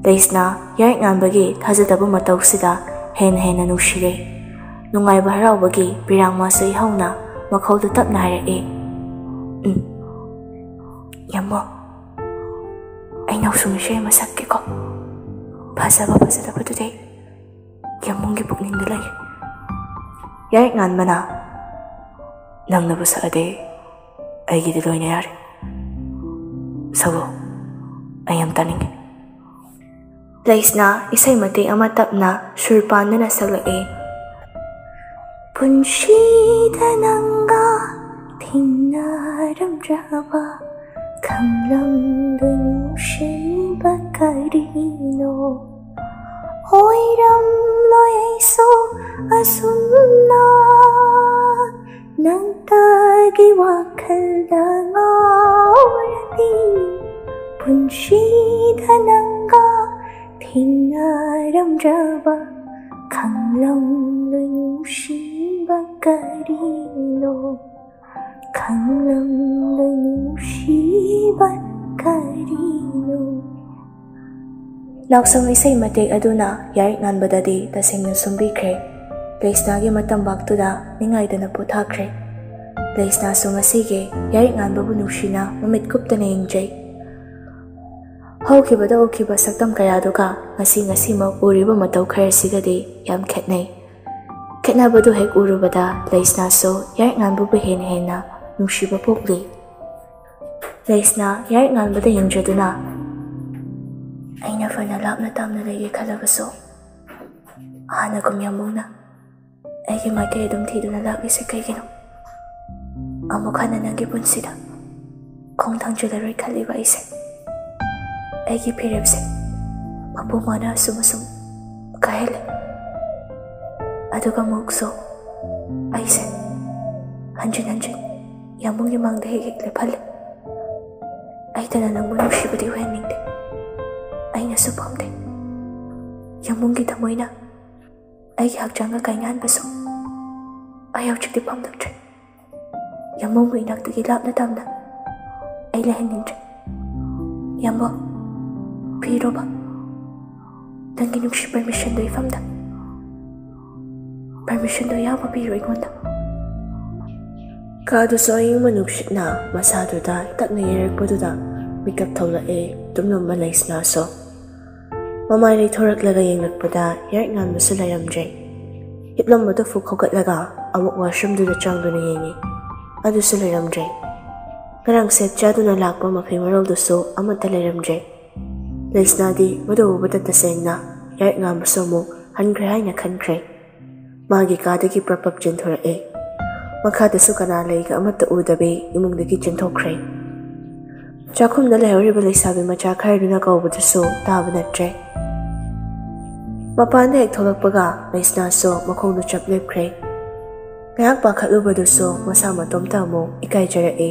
ꯂꯩꯁꯅꯥ ꯌꯥꯏꯔꯤꯛ ꯉꯥꯟꯕꯒꯤ ꯊꯥꯖꯗꯕ ꯃꯇꯧꯁꯤꯗ ꯍꯦꯟꯅ ꯍꯦꯟꯅ ꯅꯨꯡꯁꯤꯔꯦ꯫ ꯅꯨꯡꯉꯥꯏꯕ ꯍꯔꯥꯎꯕꯒꯤ ꯄꯤꯔꯥꯡ ꯃꯥꯁꯨ ꯏꯍꯧꯅ ꯃꯈꯧꯗꯨ ꯇꯞꯅ ꯍꯥꯏꯔꯛꯏ, "ꯎꯝ, ꯌꯥꯝꯕꯣ, ꯑꯩ ꯅꯥꯎꯁꯨꯝ ꯏꯁꯩ ꯑꯃ ꯁꯛꯀꯦꯀꯣ꯫ ꯐꯖꯕ ꯐꯖꯗꯕꯗꯨꯗꯤ ꯌꯥꯝꯕꯨꯡꯒꯤ ꯄꯨꯛꯅꯤꯡꯗ ꯂꯩ꯫" ꯌꯥꯏꯔꯤꯛ ꯉꯥꯟꯕꯅ, "ꯅꯪꯅꯕꯨ ꯁꯛꯑꯗꯤ ꯑꯩꯒꯤꯗꯤ ꯂꯣꯏꯅ ꯌꯥꯔꯦ꯫ ꯁꯛꯂꯣ, ꯑꯩ ꯌꯥꯝ ꯇꯥꯅꯤꯡꯉꯦ꯫" ꯂꯩꯁꯅꯥ ꯏꯁꯩ ꯃꯇꯦꯛ ꯑꯃ ꯇꯞꯅ ꯁꯨꯔ ꯄꯥꯟꯗꯨꯅ ꯁꯛꯂꯛꯏ꯫ ꯄꯨꯟꯁꯤꯗ ꯅꯪꯒ ꯊꯦꯡꯅꯔꯝꯗ꯭ꯔꯕ ꯈꯪꯂꯝꯗꯣꯏ ꯅꯨꯡꯁꯤꯕ ꯀꯔꯤꯅꯣ? ꯑꯣꯏꯔꯝꯂꯣꯏ ꯑꯩꯁꯨ ꯑꯁꯨꯝꯅ ꯅꯪꯇꯒꯤ ꯋꯥꯈꯜꯗ ꯉꯥꯎꯔꯗꯤ꯫ ꯄꯨꯟꯁꯤꯗ ꯅꯪꯒ ꯊꯦꯡꯅꯔꯝꯗ꯭ꯔꯕ ꯈꯪꯂꯝꯂꯣꯏ ꯅꯨꯡꯁꯤꯕ ꯀꯔꯤꯅꯣ? ꯈꯪꯂꯝꯂꯣꯏ ꯅꯨꯡꯁꯤꯕ ꯀꯔꯤꯅꯣ? ꯅꯥꯎꯁꯨꯝ ꯏꯁꯩ ꯃꯇꯦꯛ ꯑꯗꯨꯅ ꯌꯥꯏꯔꯤꯛ ꯉꯥꯟꯕꯗꯗꯤ ꯇꯁꯦꯡꯅ ꯁꯨꯝꯕꯤꯈ꯭ꯔꯦ꯫ ꯂꯩꯁꯅꯥꯒꯤ ꯃꯇꯝꯕꯥꯛꯇꯨꯗ ꯅꯤꯡꯉꯥꯏꯗꯅ ꯄꯣꯊꯥꯈ꯭ꯔꯦ꯫ ꯂꯩꯁꯅꯥꯁꯨ ꯉꯁꯤꯒꯤ ꯌꯥꯏꯔꯤꯛ ꯉꯥꯟꯕꯕꯨ ꯅꯨꯡꯁꯤꯅ ꯃꯃꯤꯠ ꯀꯨꯞꯇꯅ ꯌꯦꯡꯖꯩ꯫ ꯍꯧꯈꯤꯕꯗ ꯎꯈꯤꯕ ꯁꯛꯇꯝ ꯀꯌꯥꯗꯨꯒ ꯉꯁꯤ ꯉꯁꯤꯃꯛ ꯎꯔꯤꯕ ꯃꯇꯧ ꯈꯔꯁꯤꯒꯗꯤ ꯌꯥꯝ ꯈꯦꯠꯅꯩ꯫ ꯈꯦꯠꯅꯕꯗꯨ ꯍꯦꯛ ꯎꯔꯨꯕꯗ ꯂꯩꯁꯅꯥꯁꯨ ꯌꯥꯏꯔꯤꯛ ꯉꯥꯟꯕꯕꯨ ꯍꯦꯟꯅ ꯍꯦꯟꯅ ꯅꯨꯡꯁꯤꯕ ꯄꯣꯛꯂꯤ꯫ ꯂꯩꯁꯅꯥ ꯌꯥꯏꯔꯤꯛ ꯉꯥꯟꯕꯗ ꯌꯦꯡꯖꯗꯨꯅ, "ꯑꯩꯅ ꯐꯅ ꯂꯥꯞꯅ ꯇꯥꯝꯅ ꯂꯩꯒꯦ ꯈꯜꯂꯕꯁꯨ, ꯍꯥꯟꯅꯒꯨꯝ ꯌꯥꯝꯕꯨꯡꯅ ꯑꯩꯒꯤ ꯃꯥꯏꯀꯩ ꯑꯗꯨꯝ ꯊꯤꯗꯨꯅ ꯂꯥꯛꯂꯤꯁꯦ ꯀꯩꯒꯤꯅꯣ? ꯑꯃꯨꯛ ꯍꯟꯅ ꯅꯪꯒꯤ ꯄꯨꯟꯁꯤꯗ ꯈꯣꯡ ꯊꯥꯡꯖꯤꯜꯂꯔꯣꯏ ꯈꯜꯂꯤꯕ ꯑꯩꯁꯦ꯫ ꯑꯩꯒꯤ ꯐꯤꯔꯦꯞꯁꯦ ꯃꯄꯨ ꯃꯥꯅ ꯑꯁꯨꯝ ꯑꯁꯨꯝ ꯀꯥꯏꯍꯜꯂꯦ꯫ ꯑꯗꯨꯒ ꯑꯃꯨꯛꯁꯨ ꯑꯩꯁꯦ ꯍꯟꯖꯤꯟ ꯍꯟꯖꯤꯟ ꯌꯥꯝꯕꯨꯡꯒꯤ ꯃꯥꯡꯗ ꯍꯦꯛ ꯍꯦꯛ ꯂꯦꯞꯍꯜꯂꯦ꯫ ꯑꯩꯇꯅ ꯅꯪꯕꯨ ꯅꯨꯡꯁꯤꯕꯗꯤ ꯑꯣꯏꯍꯟꯅꯤꯡꯗꯦ꯫ ꯑꯩꯅꯁꯨ ꯄꯥꯝꯗꯦ꯫ ꯌꯥꯝꯕꯨꯡꯒꯤ ꯊꯃꯣꯏꯅ ꯑꯩꯒꯤ ꯍꯛꯆꯥꯡꯒ ꯀꯥꯏꯅꯍꯟꯕꯁꯨ ꯑꯩ ꯍꯧꯖꯤꯛꯇꯤ ꯄꯥꯝꯂꯛꯇ꯭ꯔꯦ꯫ ꯌꯥꯝꯕꯨꯡꯕꯨ ꯏꯅꯥꯛꯇꯒꯤ ꯂꯥꯞꯅ ꯇꯥꯝꯅ ꯑꯩ ꯂꯩꯍꯟꯅꯤꯡꯗ꯭ꯔꯦ꯫ ꯌꯥꯝꯕꯨꯡ, ꯄꯤꯔꯣꯕ ꯅꯪꯒꯤ ꯅꯨꯡꯁꯤ ꯄꯔꯃꯤꯁꯟꯗꯣ ꯏꯐꯝꯗ꯫ ꯄꯔꯃꯤꯁꯟꯗꯣ ꯌꯥꯎꯕ ꯄꯤꯔꯣ ꯑꯩꯉꯣꯟꯗ꯫" ꯀꯥꯗꯨꯁꯨ ꯑꯏꯪꯕ ꯅꯨꯡꯁꯤꯠꯅ ꯃꯁꯥꯗꯨꯗ ꯇꯞꯅ ꯌꯩꯔꯛꯄꯗꯨꯗ ꯃꯤꯀꯞ ꯊꯣꯛꯂꯛꯑꯦ ꯇꯨꯝꯂꯝꯕ ꯂꯩꯁꯅꯥꯁꯨ꯫ ꯃꯃꯥꯏ ꯂꯩꯊꯣꯔꯛꯂꯒ ꯌꯦꯡꯂꯛꯄꯗ ꯌꯥꯏꯔꯤꯛ ꯉꯥꯟꯕꯁꯨ ꯂꯩꯔꯝꯗ꯭ꯔꯦ꯫ ꯍꯤꯞꯂꯝꯕꯗꯨ ꯐꯨꯛ ꯍꯧꯒꯠꯂꯒ ꯑꯃꯨꯛ ꯋꯥꯁꯔꯨꯝꯗꯨꯗ ꯆꯪꯗꯨꯅ ꯌꯦꯡꯉꯤ꯫ ꯑꯗꯨꯁꯨ ꯂꯩꯔꯝꯗ꯭ꯔꯦ꯫ ꯉꯔꯥꯡ ꯁꯦꯠ ꯆꯥꯗꯨꯅ ꯂꯥꯛꯄ ꯃꯐꯤ ꯃꯔꯣꯜꯗꯨꯁꯨ ꯑꯃꯠꯇ ꯂꯩꯔꯝꯗ꯭ꯔꯦ꯫ ꯂꯩꯁꯅꯥꯗꯤ ꯃꯗꯨ ꯎꯕꯗ ꯇꯁꯦꯡꯅ ꯌꯥꯏꯔꯤꯛ ꯉꯥꯟꯕꯁꯨ ꯑꯃꯨꯛ ꯍꯟꯈ꯭ꯔꯦ ꯍꯥꯏꯅ ꯈꯟꯈ꯭ꯔꯦ꯫ ꯃꯥꯒꯤ ꯀꯥꯗꯒꯤ ꯄ꯭ꯔꯞ ꯄ꯭ꯔꯞ ꯆꯦꯟꯊꯣꯔꯛꯑꯦ꯫ ꯃꯈꯥꯗꯁꯨ ꯀꯅꯥ ꯂꯩꯒ ꯑꯃꯠꯇ ꯎꯗꯕꯤ ꯏꯃꯨꯡꯗꯒꯤ ꯆꯦꯟꯊꯣꯛꯈ꯭ꯔꯦ꯫ ꯆꯥꯛꯈꯨꯝꯗ ꯂꯩꯍꯧꯔꯤꯕ ꯂꯩꯁꯥꯕꯤ ꯃꯆꯥ ꯈꯔꯗꯨꯅ ꯀꯧꯕꯗꯨꯁꯨ ꯇꯥꯕ ꯅꯠꯇ꯭ꯔꯦ꯫ ꯃꯄꯥꯟꯗ ꯍꯦꯛ ꯊꯣꯛꯂꯛꯄꯒ ꯂꯩꯁꯅꯥꯁꯨ ꯃꯈꯣꯡꯗꯨ ꯆꯞ ꯂꯦꯞꯈ꯭ꯔꯦ꯫ ꯉꯥꯏꯍꯥꯛ ꯄꯥꯈꯠꯂꯨꯕꯗꯨꯁꯨ ꯃꯁꯥ ꯃꯇꯣꯝꯇ ꯑꯃꯨꯛ ꯏꯀꯥꯏꯖꯔꯛꯏ꯫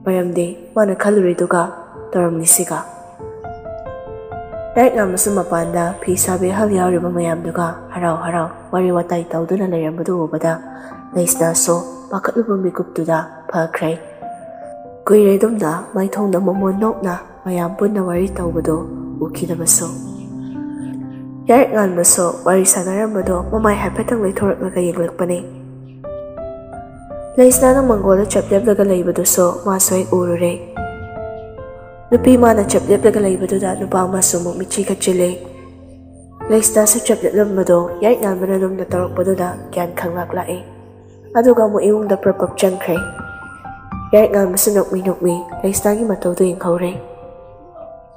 ꯃꯔꯝꯗꯤ ꯃꯥꯅ ꯈꯜꯂꯨꯔꯤꯗꯨꯒ ꯇꯧꯔꯝꯂꯤꯁꯤꯒ꯫ ꯌꯥꯏꯔꯤꯛ ꯉꯥꯟꯕꯁꯨ ꯃꯄꯥꯟꯗ ꯐꯤ ꯁꯥꯕꯤ ꯑꯍꯜ ꯌꯥꯎꯔꯤꯕ ꯃꯌꯥꯝꯗꯨꯒ ꯍꯔꯥꯎ ꯍꯔꯥꯎ ꯋꯥꯔꯤ ꯋꯥꯇꯥꯏ ꯇꯧꯗꯨꯅ ꯂꯩꯔꯝꯕꯗꯨ ꯎꯕꯗ ꯂꯩꯁꯅꯥꯁꯨ ꯄꯥꯈꯠꯂꯨꯕ ꯃꯤꯀꯨꯞꯇꯨꯗ ꯐꯈ꯭ꯔꯦ꯫ ꯀꯨꯏꯔꯦ ꯑꯗꯨꯝꯅ ꯃꯥꯏꯊꯣꯡꯗ ꯃꯣꯃꯣꯟ ꯅꯣꯛꯅ ꯃꯌꯥꯝ ꯄꯨꯟꯅ ꯋꯥꯔꯤ ꯇꯧꯕꯗꯨ ꯎꯈꯤꯗꯕꯁꯨ꯫ ꯌꯥꯏꯔꯤꯛ ꯉꯥꯟꯕꯁꯨ ꯋꯥꯔꯤ ꯁꯥꯟꯅꯔꯝꯕꯗꯣ ꯃꯃꯥꯏ ꯍꯥꯏꯐꯦꯠꯇꯪ ꯂꯩꯊꯣꯔꯛꯂꯒ ꯌꯦꯡꯂꯛꯄꯅꯤ꯫ ꯂꯩꯁꯅꯥꯅ ꯃꯪꯒꯣꯜꯗ ꯆꯞ ꯂꯦꯞꯂꯒ ꯂꯩꯕꯗꯨꯁꯨ ꯃꯥꯁꯨ ꯍꯦꯛ ꯎꯔꯨꯔꯦ꯫ ꯅꯨꯄꯤ ꯃꯥꯅ ꯆꯞ ꯂꯦꯞꯂꯒ ꯂꯩꯕꯗꯨꯗ ꯅꯨꯄꯥ ꯑꯃꯁꯨ ꯑꯃꯨꯛ ꯃꯤꯠꯆꯤ ꯈꯠꯆꯤꯜꯂꯦ꯫ ꯂꯩꯁꯅꯥꯁꯨ ꯆꯞ ꯂꯦꯞꯂꯝꯕꯗꯣ ꯌꯥꯏꯠ ꯉꯥꯟꯕꯅ ꯂꯨꯝꯅ ꯇꯧꯔꯛꯄꯗꯨꯗ ꯒ꯭ꯌꯥꯟ ꯈꯪꯂꯥꯛ ꯂꯥꯛꯑꯦ꯫ ꯑꯗꯨꯒ ꯑꯃꯨꯛ ꯏꯃꯨꯡꯗ ꯄ꯭ꯔꯞ ꯄ꯭ꯔꯞ ꯆꯪꯈ꯭ꯔꯦ꯫ ꯌꯥꯏꯠ ꯉꯥꯟꯕꯁꯨ ꯅꯣꯛꯃꯤ ꯅꯣꯛꯃꯤ ꯂꯩꯁꯅꯥꯒꯤ ꯃꯇꯧꯗꯨ ꯌꯦꯡꯍꯧꯔꯦ꯫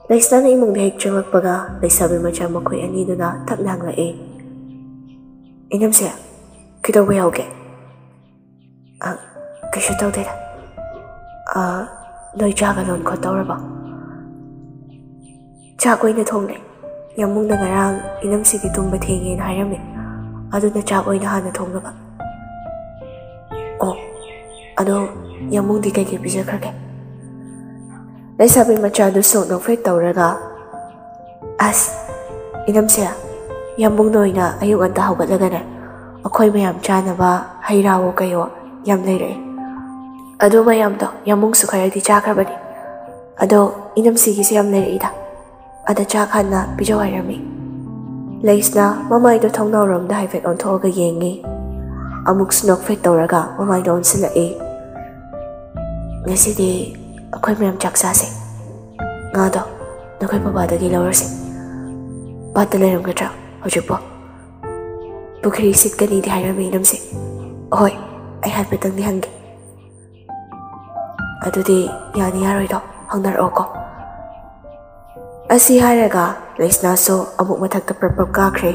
ꯂꯩꯁꯅꯥꯅ ꯏꯃꯨꯡꯗ ꯍꯦꯛ ꯆꯪꯂꯛꯄꯒ ꯂꯩꯁꯥꯕꯤ ꯃꯆꯥ ꯃꯈꯣꯏ ꯑꯅꯤꯗꯨꯅ ꯇꯞꯅ ꯍꯪꯂꯛꯑꯦ, "ꯏꯅꯝꯁꯦ, ꯀꯩꯗꯧꯕ ꯌꯥꯎꯒꯦ?" "ꯑ, ꯀꯩꯁꯨ ꯇꯧꯗꯦꯗ꯫ ꯑ, ꯅꯣꯏ ꯆꯥꯒ ꯂꯣꯟ ꯈꯣꯠꯇꯧꯔꯕꯣ?" "ꯆꯥꯛ ꯑꯣꯏꯅ ꯊꯣꯡꯂꯦ꯫ ꯌꯥꯝꯕꯨꯡꯅ ꯉꯔꯥꯡ ꯏꯅꯝꯁꯤꯒꯤ ꯇꯨꯝꯕ ꯊꯦꯡꯉꯦꯅ ꯍꯥꯏꯔꯝꯃꯦ, ꯑꯗꯨꯅ ꯆꯥꯛ ꯑꯣꯏꯅ ꯍꯥꯟꯅ ꯊꯣꯡꯅꯕ꯫" "ꯑꯣ, ꯑꯗꯣ ꯌꯥꯝꯕꯨꯡꯗꯤ ꯀꯩꯀꯩ ꯄꯤꯖꯈ꯭ꯔꯒꯦ?" ꯂꯩꯁꯥꯕꯤ ꯃꯆꯥꯗꯨꯁꯨ ꯅꯣꯛꯐꯦꯠ ꯇꯧꯔꯒ, "ꯑꯁ, ꯏꯅꯝꯁꯦ, ꯌꯥꯝꯕꯨꯡꯅ ꯑꯣꯏꯅ ꯑꯌꯨꯛ ꯉꯟꯇꯥ ꯍꯧꯒꯠꯂꯒꯅꯦ, ꯑꯩꯈꯣꯏ ꯃꯌꯥꯝ ꯆꯥꯅꯕ ꯍꯩ ꯔꯥꯋꯣ ꯀꯩꯋꯣ ꯌꯥꯝ ꯂꯩꯔꯛꯑꯦ꯫ ꯑꯗꯨ ꯃꯌꯥꯝꯗꯣ ꯌꯥꯝꯕꯨꯡꯁꯨ ꯈꯔꯗꯤ ꯆꯥꯈ꯭ꯔꯕꯅꯤ꯫ ꯑꯗꯣ ꯏꯅꯝꯁꯤꯒꯤꯁꯨ ꯌꯥꯝ ꯂꯩꯔꯛꯏꯗ꯫ ꯑꯗ ꯆꯥꯛ ꯍꯥꯟꯅ ꯄꯤꯖꯧ ꯍꯥꯏꯔꯝꯃꯤ꯫" ꯂꯩꯁꯅꯥ ꯃꯃꯥꯏꯗꯣ ꯊꯣꯡꯅꯥꯎꯔꯣꯝꯗ ꯍꯥꯏꯐꯦꯠ ꯑꯣꯟꯊꯣꯛꯑꯒ ꯌꯦꯡꯉꯤ꯫ ꯑꯃꯨꯛꯁꯨ ꯅꯣꯛꯐꯦꯠ ꯇꯧꯔꯒ ꯃꯃꯥꯏꯗꯣ ꯑꯣꯟꯁꯤꯜꯂꯛꯏ꯫ "ꯉꯁꯤꯗꯤ ꯑꯩꯈꯣꯏ ꯃꯌꯥꯝ ꯆꯥꯛ ꯆꯥꯁꯦ꯫ ꯉꯥꯗꯣ ꯅꯈꯣꯏ ꯄꯄꯥꯗꯒꯤ ꯂꯧꯔꯁꯦ꯫ ꯄꯥꯠꯇ ꯂꯩꯔꯝꯒꯗ꯭ꯔꯥ ꯍꯧꯖꯤꯛꯄꯣ?" "ꯄꯨꯈ꯭ꯔꯤ ꯁꯤꯠꯀꯅꯤꯗꯤ ꯍꯥꯏꯔꯝꯃꯤ ꯏꯅꯝꯁꯦ꯫ ꯍꯣꯏ, ꯑꯩ ꯍꯥꯏꯐꯦꯠꯇꯪꯗꯤ ꯍꯪꯒꯦ꯫" "ꯑꯗꯨꯗꯤ ꯌꯥꯅꯤ ꯌꯥꯔꯣꯏꯗꯣ ꯍꯪꯅꯔꯛꯑꯣꯀꯣ꯫" ꯑꯁꯤ ꯍꯥꯏꯔꯒ ꯂꯩꯁꯅꯥꯁꯨ ꯑꯃꯨꯛ ꯃꯊꯛꯇ ꯄ꯭ꯔꯞ ꯄ꯭ꯔꯞ ꯀꯥꯈ꯭ꯔꯦ꯫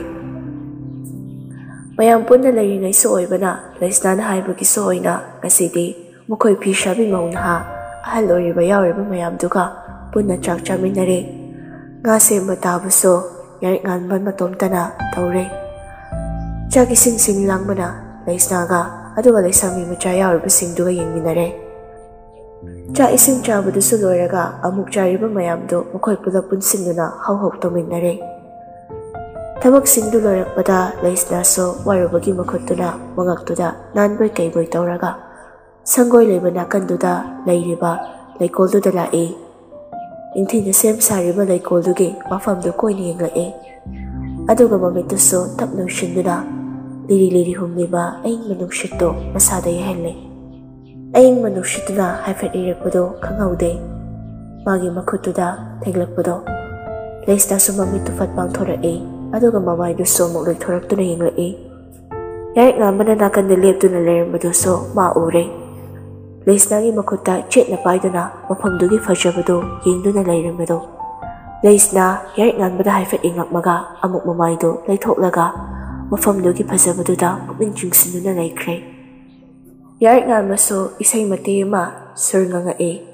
ꯃꯌꯥꯝ ꯄꯨꯟꯅ ꯂꯩꯔꯤꯉꯩꯁꯨ ꯑꯣꯏꯕꯅ ꯂꯩꯁꯅꯥꯅ ꯍꯥꯏꯕꯒꯤꯁꯨ ꯑꯣꯏꯅ ꯉꯁꯤꯗꯤ ꯃꯈꯣꯏ ꯐꯤ ꯁꯥꯕꯤ ꯃꯧ ꯅꯍꯥ ꯑꯍꯜ ꯑꯣꯏꯔꯤꯕ ꯌꯥꯎꯔꯤꯕ ꯃꯌꯥꯝꯗꯨꯒ ꯄꯨꯟꯅ ꯆꯥꯛ ꯆꯥꯃꯤꯟꯅꯔꯦ꯫ ꯉꯥ ꯁꯦꯝꯕ ꯇꯥꯕꯁꯨ ꯌꯥꯏꯔꯤꯛ ꯉꯥꯟꯕ ꯃꯇꯣꯝꯇꯅ ꯇꯧꯔꯦ꯫ ꯆꯥꯛ ꯏꯁꯤꯡ ꯁꯤꯟ ꯂꯥꯡꯕꯅ ꯂꯩꯁꯅꯥꯒ ꯑꯗꯨꯒ ꯂꯩꯁꯥꯕꯤ ꯃꯆꯥ ꯌꯥꯎꯔꯤꯕꯁꯤꯡꯗꯨꯒ ꯌꯦꯡꯃꯤꯟꯅꯔꯦ꯫ ꯆꯥꯛ ꯏꯁꯤꯡ ꯆꯥꯕꯗꯨꯁꯨ ꯂꯣꯏꯔꯒ ꯑꯃꯨꯛ ꯆꯥꯔꯤꯕ ꯃꯌꯥꯝꯗꯨ ꯃꯈꯣꯏ ꯄꯨꯂꯞ ꯄꯨꯟꯁꯤꯟꯗꯨꯅ ꯍꯧ ꯍꯧ ꯇꯧꯃꯤꯟꯅꯔꯦ꯫ ꯊꯕꯛꯁꯤꯡꯗꯨ ꯂꯣꯏꯔꯛꯄꯗ ꯂꯩꯁꯅꯥꯁꯨ ꯋꯥꯔꯨꯕꯒꯤ ꯃꯈꯨꯠꯇꯨꯅ ꯃꯉꯛꯇꯨꯗ ꯅꯥꯟꯕꯣꯏ ꯀꯩꯕꯣꯏ ꯇꯧꯔꯒ ꯁꯪꯒꯣꯏ ꯂꯩꯕ ꯅꯥꯀꯟꯗꯨꯗ ꯂꯩꯔꯤꯕ ꯂꯩꯀꯣꯜꯗꯨꯗ ꯂꯥꯛꯏ꯫ ꯅꯤꯡꯊꯤꯅ ꯁꯦꯝ ꯁꯥꯔꯤꯕ ꯂꯩꯀꯣꯜꯗꯨꯒꯤ ꯃꯐꯝꯗꯨ ꯀꯣꯏꯅ ꯌꯦꯡꯂꯛꯏ꯫ ꯑꯗꯨꯒ ꯃꯃꯤꯠꯇꯨꯁꯨ ꯇꯞꯅ ꯎꯏꯁꯤꯟꯗꯨꯅ ꯂꯤꯔꯤ ꯂꯤꯔꯤ ꯍꯨꯝꯂꯤꯕ ꯑꯏꯪꯕ ꯅꯨꯡꯁꯤꯠꯇꯨ ꯃꯁꯥꯗ ꯌꯩꯍꯜꯂꯤ꯫ ꯑꯏꯪꯕ ꯅꯨꯡꯁꯤꯠꯇꯨꯅ ꯍꯥꯏꯐꯦꯠ ꯏꯔꯛꯄꯗꯣ ꯈꯪꯍꯧꯗꯦ꯫ ꯃꯥꯒꯤ ꯃꯈꯨꯠꯇꯨꯗ ꯊꯦꯡꯂꯛꯄꯗꯣ꯫ ꯂꯩꯁꯅꯥꯁꯨ ꯃꯃꯤꯠꯇꯨ ꯐꯠ ꯄꯥꯡꯊꯣꯔꯛꯏ, ꯑꯗꯨꯒ ꯃꯃꯥꯏꯗꯨꯁꯨ ꯑꯃꯨꯛ ꯂꯣꯏꯊꯣꯔꯛꯇꯨꯅ ꯌꯦꯡꯂꯛꯏ꯫ ꯌꯥꯔꯤꯛ ꯉꯥꯟꯕꯅ ꯅꯥꯀꯟꯗ ꯂꯦꯞꯇꯨꯅ ꯂꯩꯔꯝꯕꯗꯨꯁꯨ ꯃꯥ ꯎꯔꯦ꯫ ꯂꯩꯁꯅꯥꯒꯤ ꯃꯈꯨꯠꯇ ꯆꯦꯠꯅ ꯄꯥꯏꯗꯨꯅ ꯃꯐꯝꯗꯨꯒꯤ ꯐꯖꯕꯗꯨ ꯌꯦꯡꯗꯨꯅ ꯂꯩꯔꯝꯕꯗꯣ꯫ ꯂꯩꯁꯅꯥ ꯌꯥꯔꯤꯛ ꯉꯥꯟꯕꯗ ꯍꯥꯏꯐꯦꯠ ꯌꯦꯡꯂꯛꯃꯒ ꯑꯃꯨꯛ ꯃꯃꯥꯏꯗꯨ ꯂꯩꯊꯣꯛꯂꯒ ꯃꯐꯝꯗꯨꯒꯤ ꯐꯖꯕꯗꯨꯗ ꯄꯨꯛꯅꯤꯡ ꯆꯤꯡꯁꯤꯟꯗꯨꯅ ꯂꯩꯈ꯭ꯔꯦ꯫ ꯌꯥꯔꯤꯛ ꯉꯥꯟꯕꯁꯨ ꯏꯁꯩ ꯃꯇꯦꯛ ꯑꯃ ꯁꯨꯔ ꯉꯪꯉꯛꯏ꯫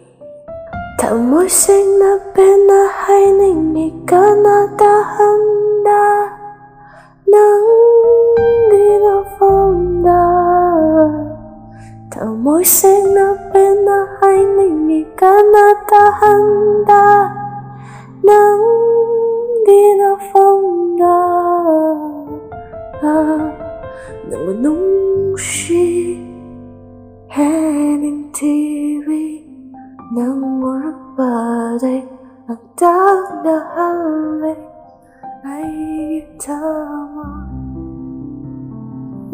ꯊꯃꯣꯏ ꯁꯦꯡꯅ ꯄꯦꯟꯅ ꯍꯥꯏꯅꯤꯡꯉꯤ ꯀꯅꯥ ꯇꯥꯍꯟꯗ ꯅꯪꯒꯤ ꯅꯐꯝꯗ꯫ ꯊꯃꯣꯏ ꯁꯦꯡꯅ ꯄꯦꯟꯅ ꯍꯥꯏꯅꯤꯡꯉꯤ ꯀꯅꯥ ꯇꯥꯍꯟꯗ ꯅꯪꯒꯤ ꯅꯐꯝꯗ꯫ ꯅꯪꯕꯨ ꯅꯨꯡꯁꯤ ꯍꯦꯟꯅ ꯅꯤꯡꯊꯤꯕꯤ ꯅꯪ ꯎꯔꯛꯄꯗꯩ ꯂꯥꯡꯇꯛꯅꯍꯜꯂꯦ ꯑꯩꯒꯤ ꯊꯃꯣꯏ꯫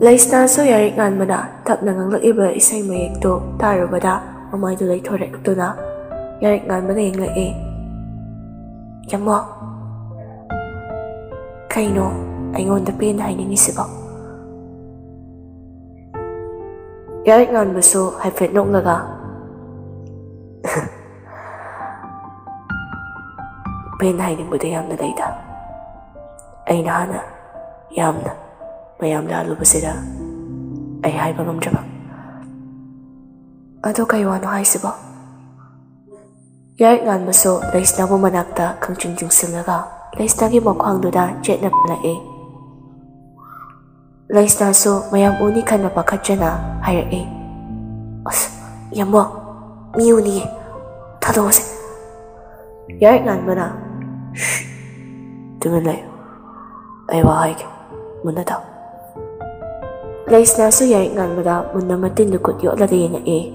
ꯂꯩꯁꯅꯥꯁꯨ ꯌꯥꯔꯤꯛ ꯉꯥꯟꯕꯅ ꯇꯞꯅ ꯉꯥꯡꯂꯛꯂꯤꯕ ꯏꯁꯩ ꯃꯌꯦꯛꯇꯨ ꯇꯥꯔꯨꯕꯗ ꯃꯃꯥꯏꯗꯨ ꯂꯩꯊꯣꯔꯛꯇꯨꯅ ꯌꯥꯔꯤꯛ ꯉꯥꯟꯕꯅ ꯌꯦꯡꯂꯛꯏ꯫ "ꯌꯥꯝꯃꯣ, ꯀꯩꯅꯣ ꯑꯩꯉꯣꯟꯗ ꯄꯦꯟꯅ ꯍꯥꯏꯅꯤꯡꯉꯤꯁꯤꯕꯣ?" ꯌꯥꯔꯤꯛ ꯉꯥꯟꯕꯁꯨ ꯍꯥꯏꯐꯦꯠ ꯅꯣꯛꯂꯒ, "ꯄꯦꯟꯅ ꯍꯥꯏꯅꯤꯡꯕꯗꯤ ꯌꯥꯝꯅ ꯂꯩꯗ꯫ ꯑꯩꯅ ꯍꯥꯟꯅ ꯌꯥꯝꯅ ꯃꯌꯥꯝ ꯂꯥꯜꯂꯨꯕꯁꯤꯗ ꯑꯩ ꯍꯥꯏꯕ ꯉꯝꯗ꯭ꯔꯕ꯫ ꯑꯗꯣ ꯀꯩ ꯋꯥꯅꯣ ꯍꯥꯏꯁꯤꯕꯣ?" ꯌꯥꯔꯤꯛ ꯉꯥꯟꯕꯁꯨ ꯂꯩꯁꯅꯥꯕꯨ ꯃꯅꯥꯛꯇ ꯈꯪꯆꯤꯡ ꯆꯤꯡꯁꯤꯜꯂꯒ ꯂꯩꯁꯅꯥꯒꯤ ꯃꯈ꯭ꯋꯥꯡꯗꯨꯗ ꯆꯦꯠꯅ ꯄꯜꯂꯛꯏ꯫ ꯂꯩꯁꯅꯥꯁꯨ ꯃꯌꯥꯝ ꯎꯅꯤ ꯈꯟꯅ ꯄꯥꯈꯠꯆꯅ ꯍꯥꯏꯔꯛꯏ, "ꯑꯁ, ꯌꯥꯝꯃꯣ, ꯃꯤ ꯎꯅꯤꯌꯦ, ꯊꯥꯗꯣꯛꯑꯁꯦ꯫" ꯌꯥꯔꯤꯛ ꯉꯥꯟꯕꯅ, "ꯁ꯭ꯁ, ꯇꯨꯃꯤꯟ ꯂꯩꯌꯨ, ꯑꯩ ꯋꯥ ꯍꯥꯏꯒꯦ, ꯃꯨꯟꯅ ꯇꯥꯎ꯫" ꯂꯩꯁꯅꯥꯁꯨ ꯌꯥꯔꯤꯛ ꯉꯥꯟꯕꯗ ꯃꯨꯟꯅ ꯃꯇꯤꯟꯗꯨ ꯈꯨꯠ ꯌꯣꯠꯂꯒ ꯌꯦꯡꯉꯛꯏ꯫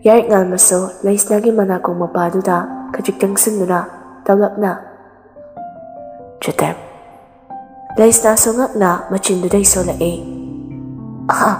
ꯌꯥꯔꯤꯛ ꯉꯥꯟꯕꯁꯨ ꯂꯩꯁꯅꯥꯒꯤ ꯃꯅꯥꯀꯣꯡ ꯃꯄꯥꯗꯨꯗ ꯈꯖꯤꯛꯇꯪ ꯁꯤꯟꯗꯨꯅ ꯇꯞꯂꯞꯅ, "ꯆꯦꯇꯦꯝ꯫" ꯂꯩꯁꯅꯥꯁꯨ ꯉꯛꯅ ꯃꯆꯤꯟꯗꯨꯗꯩ ꯁꯣꯜꯂꯛꯏ꯫ "ꯑꯍꯥ,